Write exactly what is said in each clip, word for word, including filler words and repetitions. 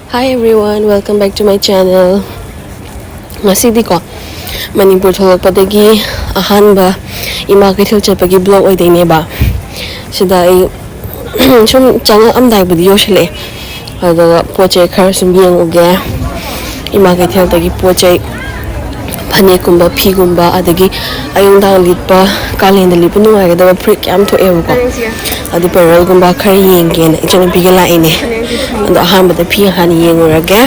Hi everyone, welcome back to my channel. ꯉꯁꯤꯗꯤꯀꯣ, Manipur ꯊꯣꯛꯂꯛꯄꯗꯒꯤ ꯑꯍꯥꯟꯕ ꯏꯃꯥ ꯀꯩꯊꯦꯜ ꯆꯠꯄꯒꯤ vlog ꯑꯣꯏꯗꯣꯏꯅꯦꯕ꯫ ꯁꯤꯗ ꯑꯩ ꯁꯨꯝ ꯆꯪꯉꯛꯑꯝꯗꯥꯏꯕꯨꯗꯤ ꯌꯧꯁꯤꯜꯂꯛꯑꯦ꯫ ꯑꯗꯨꯒ ꯄꯣꯠ ꯆꯩ ꯈꯔ ꯁꯨꯝ ꯌꯦꯡꯉꯨꯒꯦ꯫ ꯏꯃꯥ ꯀꯩꯊꯦꯜꯗꯒꯤ ꯄꯣꯠ ꯆꯩ, ꯐꯅꯦꯛꯀꯨꯝꯕ, ꯐꯤꯒꯨꯝꯕ, ꯑꯗꯒꯤ ꯑꯌꯨꯛ ꯅꯨꯡꯗꯥꯡ ꯂꯤꯠꯄ, ꯀꯥꯂꯦꯟꯗ ꯂꯤꯠꯄ ꯅꯨꯡꯉꯥꯏꯒꯗꯕ ꯐꯨꯔꯤꯠ ꯀꯌꯥꯝ ꯊꯣꯛꯑꯦꯕꯀꯣ꯫ ꯑꯗꯨ parallel ꯒꯨꯝꯕ ꯈꯔ ꯌꯦꯡꯒꯦꯅ ꯏꯆꯟꯅꯨꯄꯤꯒ ꯂꯥꯛꯏꯅꯦ꯫ ꯑꯗꯣ ꯑꯍꯥꯟꯕꯗ ꯐꯤ ꯍꯥꯟꯅ ꯌꯦꯡꯉꯨꯔꯒꯦ꯫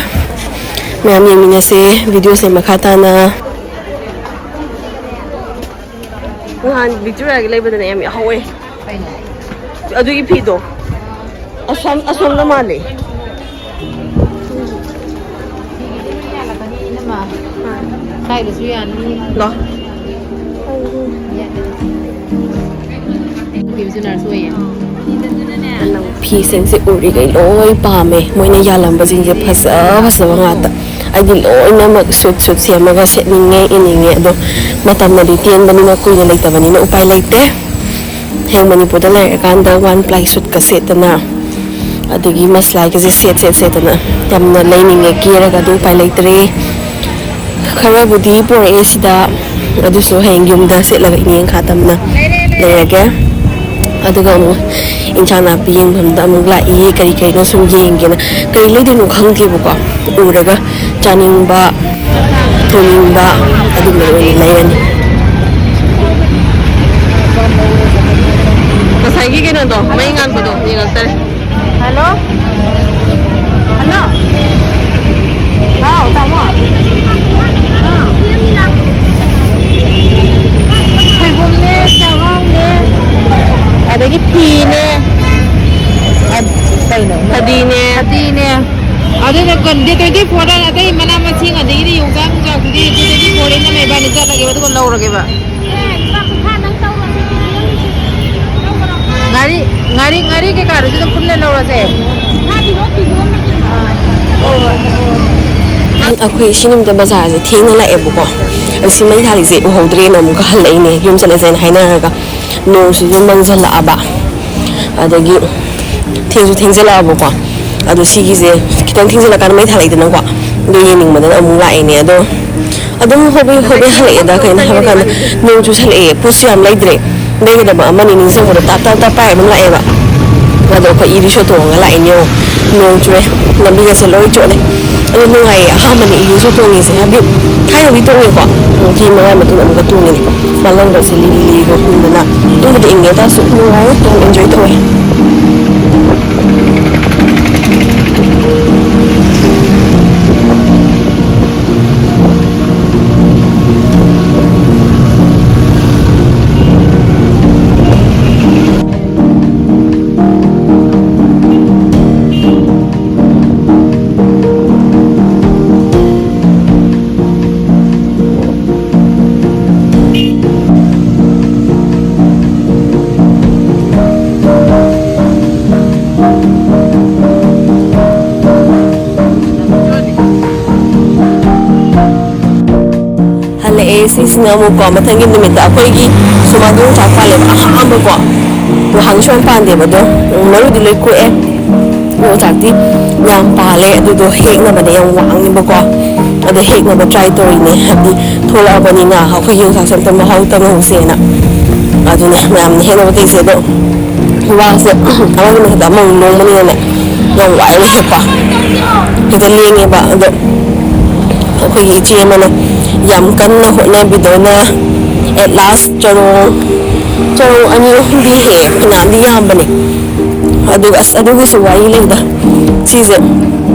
ꯃꯌꯥꯝ ꯌꯦꯡꯃꯤꯟꯅꯁꯦ video ꯁꯦ ꯃꯈꯥ ꯇꯥꯅ꯫ ꯅꯍꯥꯟ ꯕꯤꯛꯇꯣꯔꯤꯌꯥꯒꯤ ꯂꯩꯕꯗꯅꯦ ꯌꯥꯝ ꯌꯥꯎꯍꯧꯋꯦ꯫ ꯑꯗꯨꯒꯤ ꯐꯤꯗꯣ ꯑꯁꯣꯝ, ꯑꯁꯣꯝꯗ ꯃꯥꯜꯂꯦ꯫ ꯁ꯭ꯋꯥꯏꯗꯁꯨ ꯌꯥꯅꯤ꯫ ꯂꯥ꯫ ꯐꯤꯁꯤꯡꯁꯦ ꯎꯔꯤꯈꯩ ꯂꯣꯏ ꯄꯥꯝꯃꯦ꯫ ꯃꯣꯏꯅ ꯌꯥꯜꯂꯝꯕꯁꯤꯡꯁꯦ ꯐꯖ ꯐꯖꯕ ꯉꯥꯛꯇ꯫ ꯑꯩꯗꯤ ꯂꯣꯏꯅꯃꯛ ꯁꯨꯠ ꯁꯨꯠ ꯁꯦꯝꯃꯒ ꯁꯦꯠꯅꯤꯡꯉꯦ, ꯏꯅꯤꯡꯉꯦ꯫ ꯑꯗꯣ ꯃꯇꯝꯅꯗꯤ ꯇꯦꯟꯕꯅꯤꯅ, ꯀꯨꯏꯅ ꯂꯩꯇꯕꯅꯤꯅ ꯎꯄꯥꯏ ꯂꯩꯇꯦ꯫ ꯍꯌꯦꯡ ꯃꯅꯤꯄꯨꯔꯗ ꯂꯩꯔꯀꯥꯟꯗ one ply ꯁꯨꯠꯀ ꯁꯦꯠꯇꯅ, ꯑꯗꯒꯤ ꯃꯁꯂꯥꯏꯒꯁꯦ ꯁꯦꯠ ꯁꯦꯠ ꯁꯦꯠꯇꯅ ꯌꯥꯝꯅ ꯂꯩꯅꯤꯡꯉꯦ ꯀꯦꯔꯒ, ꯑꯗꯨ ꯎꯄꯥꯏ ꯂꯩꯇ꯭ꯔꯦ꯫ ꯈꯔꯕꯨꯗꯤ ꯄꯨꯔꯛꯑꯦ ꯁꯤꯗ, ꯑꯗꯨꯁꯨ ꯍꯌꯦꯡ ꯌꯨꯝꯗ ꯁꯦꯠꯂꯒ ꯏꯅꯦ ꯈꯥ ꯇꯝꯅ ꯂꯩꯔꯒꯦ꯫ ꯑꯗꯨꯒ ꯑꯃꯨꯛ ꯏꯟꯁꯥꯡ ꯅꯥꯄꯤ ꯌꯦꯡꯐꯝꯗ ꯑꯃꯨꯛ ꯂꯥꯛꯏ, ꯀꯔꯤ ꯀꯔꯤꯅꯣ ꯁꯨꯝ ꯌꯦꯡꯒꯦꯅ꯫ ꯀꯔꯤ ꯂꯩꯗꯣꯏꯅꯣ ꯈꯪꯗꯦꯕꯀꯣ, ꯎꯔꯒ ꯆꯥꯅꯤꯡꯕ, ꯊꯣꯡꯅꯤꯡꯕ ꯑꯗꯨꯝꯕ ꯑꯣꯏꯅ ꯂꯩꯔꯅꯤ꯫ ꯉꯁꯥꯏꯒꯤ ꯀꯩꯅꯣꯗꯣ, ꯃꯩ ꯉꯥꯟꯕꯗꯣ ꯌꯦꯡꯉꯛꯇꯔꯦ꯫ ꯍꯜꯂꯣ꯫ ꯍꯜꯂꯣ꯫ ꯍꯥꯎ, ꯇꯥꯃꯣ꯫ ꯁꯣꯏꯕꯨꯝꯅꯦ, ꯆꯥꯛꯍꯥꯎꯅꯦ, ꯑꯗꯒꯤ ꯐꯤꯅꯦ, ꯑ, ꯀꯩꯅꯣ? ꯐꯗꯤꯅꯦ꯫ ꯐꯗꯤꯅꯦ꯫ ꯑꯗꯨꯅ ꯀꯣꯟ-, date twenty four ꯗ ꯑꯇꯩ ꯃꯅꯥ ꯃꯁꯤꯡ ꯑꯗꯒꯤꯗꯤ ꯌꯣꯡꯆꯥꯛ ꯅꯨꯡꯆꯥꯛꯇꯨꯗꯤ date twenty four ꯗ ꯏꯅꯝꯃ ꯏꯕꯥꯅꯤ ꯆꯠꯂꯒꯦꯕ, ꯑꯗꯨꯒ ꯂꯧꯔꯒꯦꯕ꯫ ꯉꯥꯔꯤ, ꯉꯥꯔꯤ, ꯉꯥꯔꯤ ꯀꯩꯀꯥꯗꯨꯁꯨ ꯑꯗꯨꯝ ꯄꯨꯟꯅ ꯂꯧꯔꯁꯦ꯫ ꯑꯩꯈꯣꯏ ꯁꯤ ꯅꯨꯃꯤꯠꯇ ꯕꯖꯥꯔꯁꯦ ꯊꯦꯡꯅ ꯂꯥꯛꯑꯦꯕꯀꯣ꯫ ꯑꯗꯣ ꯁꯤ ꯃꯩ ꯊꯥꯜꯂꯤꯁꯦ ꯎꯍꯧꯗ꯭ꯔꯦꯅ ꯑꯃꯨꯛꯀ ꯍꯜꯂꯛꯏꯅꯦ, ꯌꯨꯝ ꯆꯠꯂꯁꯦꯅ ꯍꯥꯏꯅꯔꯒ꯫ ꯅꯣꯡꯁꯤꯁꯨ ꯃꯪꯁꯤꯜꯂꯛꯑꯕ, ꯑꯗꯒꯤ ꯊꯦꯡꯁꯨ ꯊꯦꯡꯖꯤꯜꯂꯛꯑꯕꯀꯣ꯫ ꯑꯗꯣ ꯁꯤꯒꯤꯁꯦ ꯈꯤꯇꯪ ꯊꯦꯡꯖꯤꯜꯂꯀꯥꯟꯗ ꯃꯩ ꯊꯥꯂꯛꯏꯗꯅꯀꯣ, ꯑꯗꯨ ꯌꯦꯡꯅꯤꯡꯕꯗꯅ ꯑꯃꯨꯛ ꯂꯥꯛꯏꯅꯦ꯫ ꯑꯗꯣ ꯑꯗꯨꯝ ꯍꯣꯕꯦ ꯍꯣꯕꯦ ꯍꯜꯂꯛꯑꯦꯗ꯫ ꯀꯩꯅꯣ ꯍꯥꯏꯕ ꯀꯥꯟꯗ ꯅꯣꯡ ꯆꯨꯁꯜꯂꯛꯑꯦ, ꯄꯣꯠꯁꯨ ꯌꯥꯝ ꯂꯩꯗ꯭ꯔꯦ꯫ ꯂꯩꯒꯗꯕ ꯑꯃꯅꯤ ꯅꯤꯡꯁꯤꯡꯕꯗꯣ ꯇꯥꯞ ꯇꯥꯞ ꯇꯥꯞ ꯄꯥꯏ ꯑꯗꯨꯝ ꯂꯥꯛꯑꯦꯕ꯫ ꯑꯗꯣ ꯑꯩꯈꯣꯏ ꯏ ꯔꯤꯛꯁꯣ ꯇꯣꯡꯉꯒ ꯂꯥꯛꯏꯅꯦ꯫ ꯌꯦꯡꯉꯣ, ꯅꯣꯡ ꯆꯨꯔꯦ, ꯂꯝꯕꯤꯒꯁꯦ ꯂꯣꯏ ꯆꯣꯠꯂꯦ꯫ ꯑꯗꯣ ꯅꯨꯡꯉꯥꯏꯌꯦ, ꯑꯍꯥꯟꯕꯅꯦ ꯏ ꯔꯤꯛꯁꯣ ꯇꯣꯡꯉꯤꯁꯦ, ꯍꯥꯏꯕꯗꯤ ꯊꯥꯏꯅꯗꯤ ꯇꯣꯡꯉꯦꯀꯣ, ꯆꯍꯤ ꯃꯉꯥ ꯃꯇꯨꯡꯗ ꯑꯃꯨꯛꯀ ꯇꯣꯡꯉꯤꯅꯦ꯫ ꯃꯥꯂꯪꯕꯁꯦ ꯂꯤꯔꯤ ꯂꯤꯔꯤꯒ ꯍꯨꯝꯗꯅ꯫ ꯏꯪꯕꯨꯗꯤ ꯏꯪꯉꯦ, ꯇꯥꯁꯨ ꯅꯨꯡꯉꯥꯏ, ꯌꯥꯝ ꯑꯦꯟꯖꯣꯏ ꯇꯧꯋꯦ꯫ ꯍꯜꯂꯛꯑꯦ꯫ ꯁꯤꯁꯤꯅ ꯑꯃꯨꯛꯀꯣ ꯃꯊꯪꯒꯤ ꯅꯨꯃꯤꯠꯇ ꯑꯩꯈꯣꯏꯒꯤ ꯁꯨꯃꯥꯡꯗ ꯌꯣꯡꯆꯥꯛ ꯄꯥꯜꯂꯦꯕ ꯑꯍꯥꯟꯕꯀꯣ꯫ ꯉꯍꯥꯟꯁꯨ ꯌꯥꯝ ꯄꯥꯟꯗꯦꯕ ꯑꯗꯣ, ꯎꯝ, ꯃꯔꯨꯗꯤ ꯂꯣꯏ ꯀꯣꯛꯑꯦ꯫ ꯌꯣꯡꯆꯥꯛꯇꯤ ꯌꯥꯝ ꯄꯥꯜꯂꯦ, ꯑꯗꯨꯗꯣ ꯍꯦꯛꯅꯕꯅꯦ ꯌꯥꯝ ꯋꯥꯡꯉꯦꯕꯀꯣ꯫ ꯑꯗꯣ ꯍꯦꯛꯅꯕ ꯇ꯭ꯔꯥꯏ ꯇꯧꯔꯤꯅꯦ, ꯍꯥꯏꯕꯗꯤ ꯊꯣꯛꯂꯛꯑꯕꯅꯤꯅ ꯑꯩꯈꯣꯏꯒꯤ ꯌꯣꯡꯆꯥꯛꯁꯦ ꯑꯝꯇ ꯃꯍꯥꯎ ꯇꯪꯍꯧꯁꯦꯅ꯫ ꯑꯗꯨꯅꯦ ꯃꯌꯥꯝꯅ ꯍꯦꯛꯅꯕ ꯇꯧꯔꯤꯁꯦ꯫ ꯑꯗꯣ ꯋꯥꯁꯦ ꯑꯃꯒꯤ ꯃꯊꯛꯇ ꯑꯃꯃꯨꯛ ꯂꯣꯡꯕꯅꯤꯅꯅꯦ ꯌꯥꯝ ꯋꯥꯏꯕ ꯍꯦꯛꯄ꯫ ꯍꯦꯛꯇ ꯂꯦꯡꯉꯦꯕ꯫ ꯑꯗꯣ ꯑꯩꯈꯣꯏꯒꯤ ꯏꯆꯦ ꯑꯃꯅ ꯌꯥꯝ ꯀꯟꯅ ꯍꯣꯠꯅꯕꯤꯗꯅ at last ꯆꯔꯣꯡ, ꯆꯔꯣꯡ ꯑꯅꯤ ꯑꯍꯨꯝꯗꯤ ꯍꯦꯛꯑꯦ, ꯐꯅꯌꯥꯝꯗꯤ ꯌꯥꯝꯕꯅꯦ꯫ ꯑꯗꯨꯒ ꯑꯁ, ꯑꯗꯨꯒꯤꯁꯨ ꯋꯥꯔꯤ ꯂꯩꯗ꯫ ꯁꯤꯁꯦ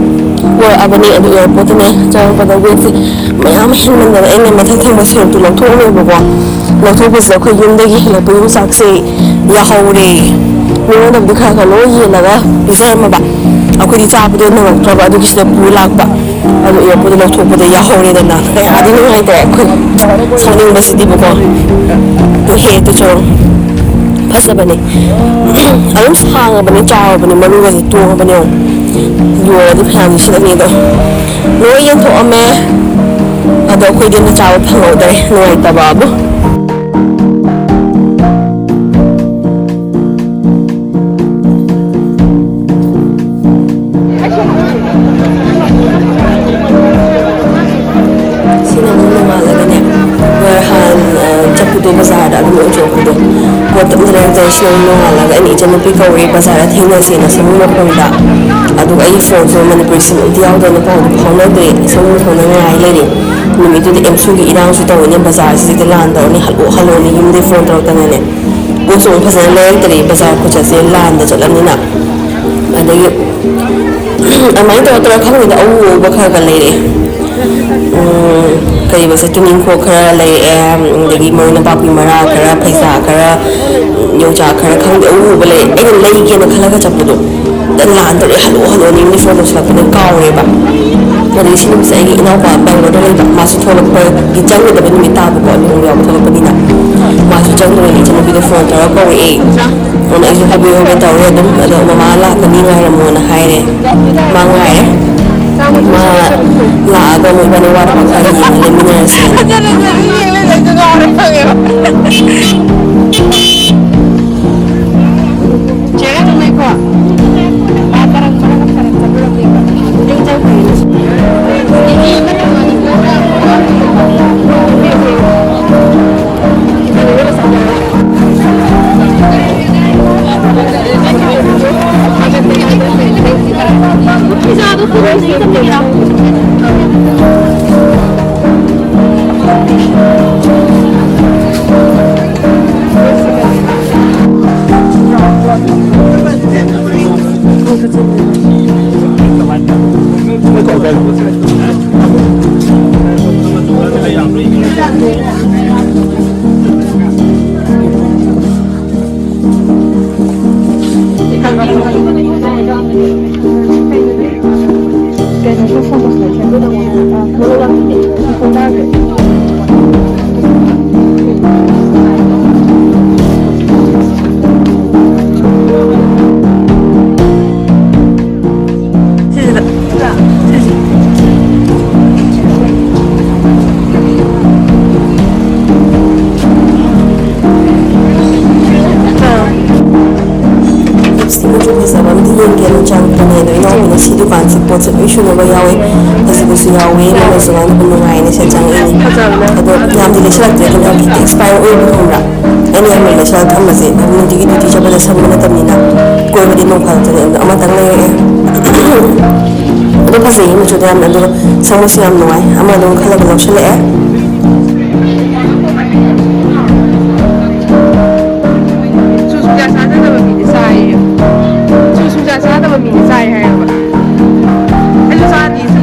ꯄꯣꯔꯛꯑꯕꯅꯦ, ꯑꯗꯨ ꯑꯦꯌꯥꯔꯄꯣꯔꯠꯇꯅꯦ ꯆꯪꯉꯛꯄꯗ ꯋꯦꯠꯁꯦ ꯃꯌꯥꯝ ꯍꯦꯟꯃꯟꯗꯅ ꯑꯩꯅ ꯃꯊꯛ ꯊꯪꯕ ꯁꯦꯜꯐꯇꯨ ꯂꯧꯊꯣꯛꯑꯝꯃꯦꯕꯀꯣ꯫ ꯂꯧꯊꯣꯛꯄꯁꯤꯗ ꯑꯩꯈꯣꯏ ꯌꯨꯝꯗꯒꯤ ꯍꯦꯜꯂꯛꯄ ꯌꯣꯡꯆꯥꯛꯁꯦ ꯌꯥꯍꯧꯔꯦ꯫ ꯃꯤꯉꯣꯟꯗꯕꯨꯗꯤ ꯈꯔ ꯈꯔ ꯂꯣꯏ ꯌꯦꯜꯂꯒ ꯄꯤꯖꯔꯝꯃꯕ꯫ ꯑꯩꯈꯣꯏꯗꯤ ꯆꯥꯕꯗꯣ ꯅꯪꯉꯛꯇ꯭ꯔꯕ, ꯑꯗꯨꯒꯤ ꯁꯤꯗ ꯄꯨꯔ ꯂꯥꯛꯄ꯫ ꯑꯗꯨ ꯑꯦꯌꯥꯔꯄꯣꯔꯠꯇ ꯂꯧꯊꯣꯛꯄꯗ ꯌꯥꯍꯧꯔꯦꯗꯅ꯫ ꯀꯌꯥꯗꯤ ꯅꯨꯡꯉꯥꯏꯇꯦ ꯑꯩꯈꯣꯏ꯫ ꯁꯥꯎꯅꯤꯡꯕꯁꯤꯗꯤꯕꯀꯣ꯫ ꯑꯗꯨ ꯍꯦꯛꯇ ꯆꯔꯣꯡ ꯐꯖꯕꯅꯦ꯫ ꯑꯗꯨꯝ ꯁꯥꯡꯉꯕꯅꯦ, ꯆꯥꯎꯔꯕꯅꯦ, ꯃꯔꯨꯒꯁꯦ ꯇꯣꯡꯉꯕꯅꯦ꯫ ꯌꯣꯜꯂꯗꯤ ꯐꯅꯌꯥꯝꯗꯤ ꯁꯤꯠꯂꯅꯤ ꯑꯗꯣ꯫ ꯂꯣꯏ ꯌꯦꯟꯊꯣꯛꯑꯝꯃꯦ꯫ ꯑꯗꯣ ꯑꯩꯈꯣꯏꯗꯤ ꯑꯝꯇ ꯆꯥꯕ ꯐꯪꯍꯧꯗ꯭ꯔꯦ, ꯅꯨꯡꯉꯥꯏꯇꯕꯕꯨ꯫ ꯁꯤꯅ ꯑꯃꯨꯛ ꯅꯣꯡꯉꯥꯜꯂꯒꯅꯦ, ꯃꯣꯏ ꯍꯥꯟ, ꯑ, ꯆꯠꯄꯗꯣ ꯕꯖꯥꯔꯗ ꯑꯗꯨꯝ ꯑꯣꯏꯊꯣꯛꯄꯗꯣ, ꯄꯣꯠ ꯑꯝꯇ ꯂꯩꯔꯛꯇ꯭ꯔꯦ꯫ ꯁꯤꯅ ꯑꯃꯨꯛ ꯅꯣꯡꯉꯥꯜꯂꯒ ꯑꯩꯅ ꯏꯆꯟꯅꯨꯄꯤ ꯀꯧꯔꯦ ꯕꯖꯥꯔꯗ ꯊꯦꯡꯅꯁꯦꯅ ꯁꯃꯨ ꯃꯈꯣꯡꯗ꯫ ꯑꯗꯨꯒ ꯑꯩꯒꯤ ꯐꯣꯟꯁꯨ ꯃꯅꯤꯄꯨꯔꯤ ꯁꯤꯝ ꯑꯝꯇ ꯌꯥꯎꯗꯅ ꯄꯥꯎꯗꯨ ꯐꯥꯎꯅꯗ꯭ꯔꯦ꯫ ꯁꯃꯨ ꯃꯈꯣꯡꯗ ꯉꯥꯏ ꯂꯩꯔꯦ꯫ ꯅꯨꯃꯤꯠꯇꯨꯗ ꯑꯦꯝꯁꯨꯒꯤ ꯏꯔꯥꯡꯁꯨ ꯇꯧꯋꯤꯅꯦ, ꯕꯖꯥꯔꯁꯤꯗ ꯂꯥꯟ ꯇꯧꯔꯅꯤ, ꯍꯜꯂꯛꯑꯣ ꯍꯜꯂꯛꯑꯣꯅ ꯌꯨꯝꯗꯩ ꯐꯣꯟ ꯇꯧꯔꯛꯇꯅꯅꯦ꯫ ꯄꯣꯠꯁꯨ ꯑꯃꯨꯛ ꯐꯖꯅ ꯂꯩꯔꯛꯇ꯭ꯔꯤ, ꯕꯖꯥꯔ ꯈꯨꯆꯠꯁꯦ ꯂꯥꯟꯗ ꯆꯠꯂꯕꯅꯤꯅ꯫ ꯑꯗꯒꯤ ꯑꯗꯨꯃꯥꯏꯅ ꯇꯧꯔ ꯇꯧꯔ ꯈꯪꯗꯦꯗ, ꯑꯎ ꯑꯎꯕ ꯈꯔ ꯈꯔ ꯂꯩꯔꯛꯑꯦ꯫ ꯎꯝ, ꯀꯔꯤꯕꯁꯦ, ꯇꯨꯅꯤꯡꯈꯣꯛ ꯈꯔ ꯂꯩꯔꯛꯑꯦ, ꯑꯗꯒꯤ ꯃꯔꯣꯏ ꯅꯄꯥꯛꯄꯤ ꯃꯔꯥ ꯈꯔ, ꯐꯩꯖꯥ ꯈꯔ, ꯌꯣꯡꯆꯥꯛ ꯈꯔ, ꯈꯪꯗꯦ, ꯑꯎ ꯑꯎꯕ ꯂꯩ꯫ ꯑꯩꯅ ꯂꯩꯒꯦꯅ ꯈꯜꯂꯒ ꯆꯠꯄꯗꯣ, ꯂꯥꯟ ꯇꯧꯔꯛꯑꯦ, ꯍꯜꯂꯛꯑꯣ ꯍꯜꯂꯛꯑꯣꯅ ꯌꯨꯝꯗꯩ ꯐꯣꯟ ꯇꯧꯁꯜꯂꯛꯄꯗ ꯀꯥꯎꯔꯦꯕ꯫ ꯑꯗꯒꯤ ꯁꯤ ꯅꯨꯃꯤꯠꯁꯦ ꯑꯩꯒꯤ ꯏꯅꯥꯎꯄꯥ ꯕꯦꯡꯒ꯭ꯂꯣꯔꯗ ꯂꯩꯕ, ꯃꯥꯁꯨ ꯊꯣꯛꯂꯛꯄꯒꯤ ꯆꯪꯒꯗꯕ ꯅꯨꯃꯤꯠ ꯇꯥꯕꯀꯣ, ꯂꯨꯍꯣꯡꯕ ꯌꯥꯎꯕ ꯊꯣꯛꯂꯛꯄꯅꯤꯅ꯫ ꯃꯥꯁꯨ ꯆꯪꯗꯣꯔꯦꯅ ꯏꯆꯟꯅꯨꯄꯤꯗꯣ ꯐꯣꯟ ꯇꯧꯔꯒ ꯀꯧꯔꯛꯑꯦ꯫ ꯑꯗꯨꯅ ꯑꯩꯁꯨ ꯍꯣꯕꯦ ꯍꯣꯕꯦ ꯇꯧꯔꯦ ꯑꯗꯨꯝ꯫ ꯑꯗꯣ "ꯃꯃꯥ ꯂꯥꯛꯀꯅꯤ, ꯉꯥꯏꯔꯝꯃꯣꯅ" ꯍꯥꯏꯔꯦ꯫ ꯃꯥ ꯉꯥꯏꯔꯦ꯫ ꯃꯥ ꯂꯥꯛꯑꯒ ꯑꯃꯨꯛ ꯏꯕꯥꯅꯤ ꯋꯥꯠꯄ ꯈꯔ ꯌꯦꯡꯉ ꯂꯩꯃꯤꯟꯅꯔꯁꯦꯅ꯫ ꯁꯤ ꯄꯣꯠꯁꯦ ꯂꯣꯏ ꯁꯨꯅꯕ ꯌꯥꯎꯋꯦ꯫ ꯐꯖꯕꯁꯨ ꯌꯥꯎꯋꯦ, ꯃꯃꯜꯁꯨ ꯉꯥꯡꯅꯕ ꯅꯨꯡꯉꯥꯏꯅ ꯁꯦꯠ ꯆꯪꯉꯛꯏꯅꯦ꯫ ꯐꯖꯕꯅꯦ꯫ ꯑꯗꯣ ꯌꯥꯝꯗꯤ ꯂꯩꯁꯜꯂꯛꯇ꯭ꯔꯦ, ꯑꯗꯨꯅ ꯍꯧꯖꯤꯛꯇꯤ ꯑꯦꯛꯁꯄꯥꯌꯔ ꯑꯣꯏꯕ ꯈꯪꯕ꯭ꯔꯥ? ꯑꯩꯅ ꯌꯥꯝꯅ ꯂꯩꯁꯜꯂꯒ ꯊꯝꯕꯁꯦ ꯅꯨꯡꯇꯤꯒꯤ ꯗ꯭ꯌꯨꯇꯤ ꯆꯠꯄꯗ ꯁꯪꯕ ꯅꯠꯇꯕꯅꯤꯅ꯫ ꯀꯣꯏꯕꯗꯤ ꯅꯣꯡ ꯐꯥꯗꯣꯛꯇꯅꯦ, ꯑꯗꯣ ꯑꯃꯇꯪ ꯂꯩꯔꯛꯑꯦ꯫ ꯑꯗꯣ ꯐꯖꯩꯌꯦ ꯃꯆꯨꯗꯣ ꯌꯥꯝꯅ, ꯑꯗꯨꯒ ꯁꯪꯕꯁꯨ ꯌꯥꯝ ꯅꯨꯡꯉꯥꯏ꯫ ꯑꯃ ꯑꯗꯨꯝ ꯈꯜꯂꯒ ꯂꯧꯁꯜꯂꯛꯑꯦ꯫ ꯁꯨ ꯁꯨꯡꯆꯥ ꯆꯥꯗꯕ ꯃꯤꯗꯤ ꯆꯥꯏꯌꯦ꯫ ꯁꯨ ꯁꯨꯡꯆꯥ ꯆꯥꯗꯕ ꯃꯤꯗꯤ ꯆꯥꯏ ꯍꯥꯏꯌꯦꯕ꯫ ꯑꯩꯁꯨ ꯆꯥꯗꯤꯌꯦ ꯁꯨ꯫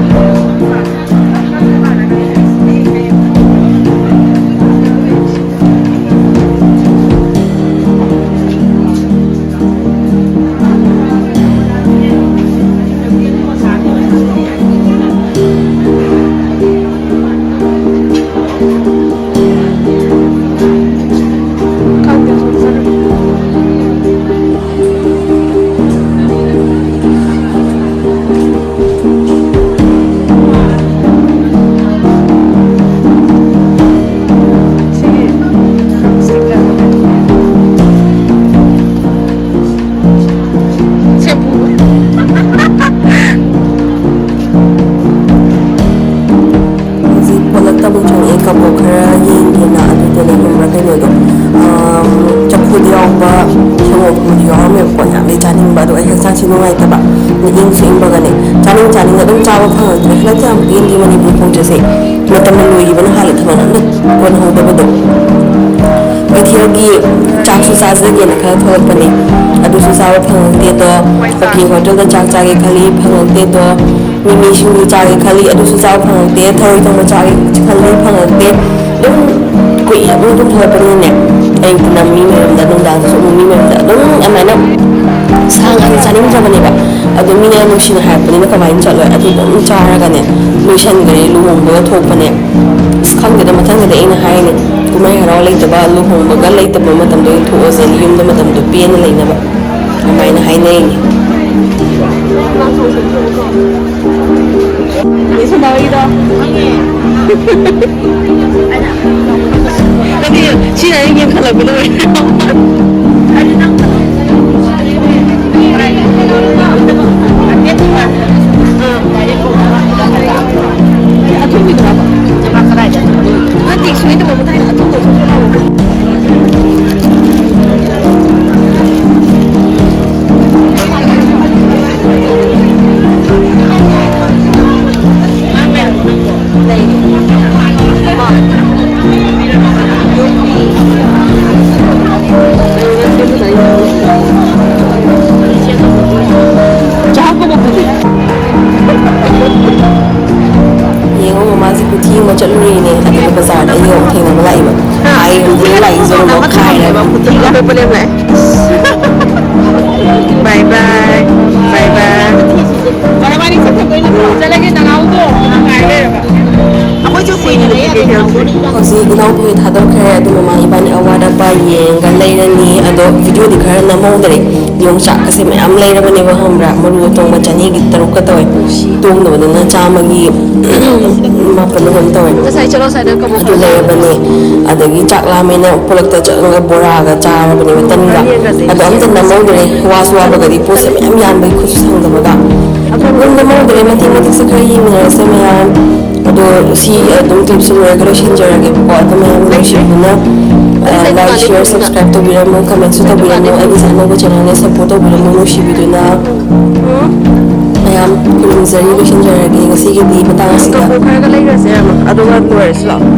ꯍꯧꯖꯤꯛ ꯄꯣꯂꯛꯇ ꯑꯃꯨꯛ ꯆꯪꯉꯛꯑꯦ, ꯀꯕꯣꯛ ꯈꯔ ꯌꯦꯡꯒꯦꯅ꯫ ꯑꯗꯨꯗꯅꯦ ꯈꯪꯕ꯭ꯔꯥ, ꯀꯩꯅꯣꯗꯣ, ꯑꯝ, ꯆꯐꯨꯗ ꯌꯥꯎꯕ ꯁꯪꯒꯣꯝ ꯑꯐꯝꯕꯗꯤ ꯌꯥꯎꯔꯝꯃꯦꯕꯀꯣ꯫ ꯌꯥꯝꯗꯤ ꯆꯥꯅꯤꯡꯕ, ꯑꯗꯣ ꯑꯩ ꯍꯛꯆꯥꯡꯁꯦ ꯅꯨꯡꯉꯥꯏꯇꯕ, ꯏꯪꯁꯨ ꯏꯪꯕꯒꯅꯦ꯫ ꯆꯥꯅꯤꯡ ꯆꯥꯅꯤꯡꯅ ꯑꯗꯨꯝ ꯆꯥꯕ ꯐꯪꯉꯛꯇ꯭ꯔꯦ꯫ ꯍꯟꯗꯛꯇꯤ ꯌꯥꯝ ꯄꯦꯟꯗꯦ ꯃꯅꯤꯄꯨꯔ ꯈꯣꯡꯆꯠꯁꯦ꯫ ꯃꯇꯝꯅ ꯂꯣꯏꯈꯤꯕꯅ ꯍꯥꯜꯂꯦ, ꯊꯕꯛ ꯑꯝꯇ ꯀꯣꯟꯅꯍꯧꯗꯕꯗꯣ꯫ ꯀꯩꯊꯦꯜꯒꯤ ꯆꯥꯛꯁꯨ ꯆꯥꯖꯒꯦꯅ ꯈꯔ ꯊꯣꯛꯂꯛꯄꯅꯦ, ꯑꯗꯨꯁꯨ ꯆꯥꯕ ꯐꯪꯉꯛꯇꯦꯗꯣ꯫ ꯍꯣꯏ, ꯆꯥ꯫ ꯍꯣꯀꯤ ꯍꯣꯇꯦꯜꯗ ꯆꯥꯛ ꯆꯥꯒꯦ ꯈꯜꯂꯤ, ꯐꯪꯉꯛꯇꯦꯗꯣ꯫ ꯃꯤꯃꯤ ꯁꯤꯡꯖꯨ ꯆꯥꯒꯦ ꯈꯜꯂꯤ, ꯑꯗꯨꯁꯨ ꯆꯥꯕ ꯐꯪꯉꯛꯇꯦ꯫ ꯊꯔꯣꯏ ꯊꯣꯡꯕ ꯆꯥꯒꯦ ꯈꯜꯂꯤ, ꯐꯪꯉꯛꯇꯦ꯫ ꯑꯗꯨꯝ ꯀꯨꯏꯅ ꯑꯗꯨꯝ ꯇꯨꯝꯊꯣꯛꯄꯅꯤꯅꯅꯦ, ꯑꯌꯨꯛꯇꯅ ꯃꯤ ꯃꯌꯨꯝꯗ, ꯅꯨꯡꯗꯥꯡꯗꯁꯨ ꯑꯃꯨꯛ ꯃꯤ ꯃꯌꯨꯝꯗ꯫ ꯑꯗꯨꯝ ꯑꯗꯨꯃꯥꯏꯅ ꯁꯥ ꯉꯥꯁꯦ ꯆꯥꯅꯤꯡꯗ꯭ꯔꯕꯅꯦꯕ꯫ ꯑꯗꯣ ꯃꯤꯅ ꯅꯨꯡꯁꯤꯅ ꯍꯥꯏꯔꯛꯄꯅꯤꯅ ꯀꯃꯥꯏꯅ ꯆꯠꯂꯣꯏ? ꯑꯗꯨ ꯑꯗꯨꯝ ꯆꯥꯔꯒꯅꯦ ꯂꯣꯏꯁꯟꯈ꯭ꯔꯦ, ꯂꯨꯍꯣꯡꯕꯒ ꯊꯣꯛꯄꯅꯦ꯫ ꯑꯁ, ꯈꯪꯗꯦꯗ, ꯃꯊꯪꯗꯗꯤ ꯑꯩꯅ ꯍꯥꯏꯔꯤꯅꯦ, ꯀꯨꯝꯍꯩ ꯍꯔꯥꯎ ꯂꯩꯇꯕ, ꯂꯨꯍꯣꯡꯕꯒ ꯂꯩꯇꯕ ꯃꯇꯝꯗ ꯑꯣꯏꯅ ꯊꯣꯛꯑꯁꯦ, ꯌꯨꯝꯗ ꯃꯇꯝꯗꯣ ꯄꯦꯟꯅ ꯂꯩꯅꯕ꯫ ꯑꯗꯨꯃꯥꯏꯅ ꯍꯥꯏꯅꯩꯅꯦ꯫ ꯁꯨꯃꯥꯏꯗ꯫ ꯅꯠꯇꯦ, ꯁꯤꯅ ꯑꯩ ꯌꯦꯡꯈꯠꯂꯛꯄꯗ ꯑꯣꯏꯔꯦ꯫ ꯆꯠꯂꯨꯔꯤꯅꯦ, ꯑꯗꯨꯒ ꯕꯖꯥꯔꯗ ꯑꯩꯒ ꯑꯃꯨꯛ ꯊꯦꯡꯅꯕ ꯂꯥꯛꯏꯕ꯫ ꯑꯩ ꯍꯧꯖꯤꯛ ꯂꯥꯛꯏꯁꯦ ꯑꯃꯨꯛ ꯈꯥꯏꯔꯦ꯫ ꯕꯥꯏ ꯕꯥꯏ꯫ ꯕꯥꯏ ꯕꯥꯏ꯫ ꯆꯠꯂꯒꯦ, ꯅꯅꯥꯎꯗꯣ ꯉꯥꯏ ꯂꯩꯔꯕ꯫ ꯑꯩꯈꯣꯏꯁꯨ ꯀꯨꯏꯅ ꯂꯩꯕ ꯍꯧꯖꯤꯛ ꯏꯅꯥꯎꯄꯤ ꯊꯥꯗꯣꯛꯈ꯭ꯔꯦ, ꯑꯗꯨ ꯃꯃꯥ ꯏꯕꯥꯅꯤ ꯑꯋꯥꯠ ꯑꯄꯥ ꯌꯦꯡꯉꯒ ꯂꯩꯔꯅꯤ꯫ ꯑꯗꯣ ꯚꯤꯗꯤꯑꯣꯗꯤ ꯈꯔ ꯅꯝꯍꯧꯗ꯭ꯔꯦ꯫ ꯌꯣꯡꯆꯥꯛꯀꯁꯦ ꯃꯌꯥꯝ ꯂꯩꯔꯕꯅꯦꯕ, ꯈꯪꯕ꯭ꯔꯥ? ꯃꯔꯨ ꯑꯇꯣꯡꯕ ꯆꯅꯤꯒꯤ ꯇꯔꯨꯛꯀ ꯇꯧꯋꯦ, ꯇꯣꯡꯗꯕꯗꯨꯅ ꯆꯥꯝꯃꯒꯤ ꯃꯥꯄꯟ ꯑꯗꯨꯝ ꯇꯧꯋꯦ꯫ ꯉꯁꯥꯏ ꯆꯠꯂꯣ ꯁ꯭ꯋꯥꯏꯗ ꯀꯕꯣꯛ ꯑꯗꯨ ꯂꯩꯔꯕꯅꯦ꯫ ꯑꯗꯒꯤ ꯆꯥꯛ ꯂꯥꯝꯃꯦꯅ ꯈꯨꯂꯛꯇ ꯆꯠꯂꯒ ꯕꯣꯔꯥꯒ ꯆꯥꯔꯕꯅꯦꯕ, ꯇꯟꯒ꯫ ꯑꯗꯣ ꯑꯝꯇ ꯅꯝꯍꯧꯗ꯭ꯔꯦ, ꯋꯥꯁꯨ ꯋꯥꯕꯒꯗꯤ ꯄꯣꯠꯁꯦ ꯃꯌꯥꯝ ꯌꯥꯝꯕꯒꯤ ꯈꯨꯠꯁꯨ ꯁꯪꯗꯕꯒ꯫ ꯑꯗꯨꯝ ꯅꯝꯍꯧꯗ꯭ꯔꯦ, ꯃꯇꯦꯛ ꯃꯇꯦꯛꯁꯦ ꯈꯔ ꯌꯦꯡꯃꯤꯟꯅꯔꯁꯦ ꯃꯌꯥꯝ꯫ ꯑꯗꯣ ꯁꯤ ꯑꯗꯨꯝ ꯀ꯭ꯂꯤꯞꯁꯤ ꯂꯣꯏꯔꯒ ꯂꯣꯏꯁꯤꯟꯖꯔꯒꯦꯕꯀꯣ꯫ ꯑꯗꯨ ꯃꯌꯥꯝ ꯅꯨꯡꯁꯤꯕꯤꯗꯨꯅ ꯂꯥꯏꯛ, ꯁꯤꯌꯔ, ꯁꯕꯁꯀ꯭ꯔꯥꯏꯕ ꯇꯧꯕꯤꯔꯝꯃꯨ, ꯀꯃꯦꯟꯁꯨ ꯇꯧꯕꯤꯔꯝꯃꯨ꯫ ꯑꯩꯒꯤ ꯆꯦꯅꯦꯜꯗ ꯁꯞꯄꯣꯔꯠ ꯇꯧꯕꯤꯔꯝꯃꯨ ꯅꯨꯡꯁꯤꯕꯤꯗꯨꯅ꯫ ꯃꯌꯥꯝ ꯈꯨꯔꯨꯝꯖꯔꯤ, ꯂꯣꯏꯁꯤꯟꯖꯔꯒꯦ ꯉꯁꯤꯒꯤꯗꯤ ꯃꯇꯥꯡ ꯑꯁꯤꯗ꯫ ꯀꯕꯣꯛ ꯈꯔꯒ ꯂꯩꯔꯁꯦ ꯑꯃ, ꯑꯗꯨꯒ ꯂꯣꯏꯔꯁꯤ ꯂꯥꯛꯑꯣ꯫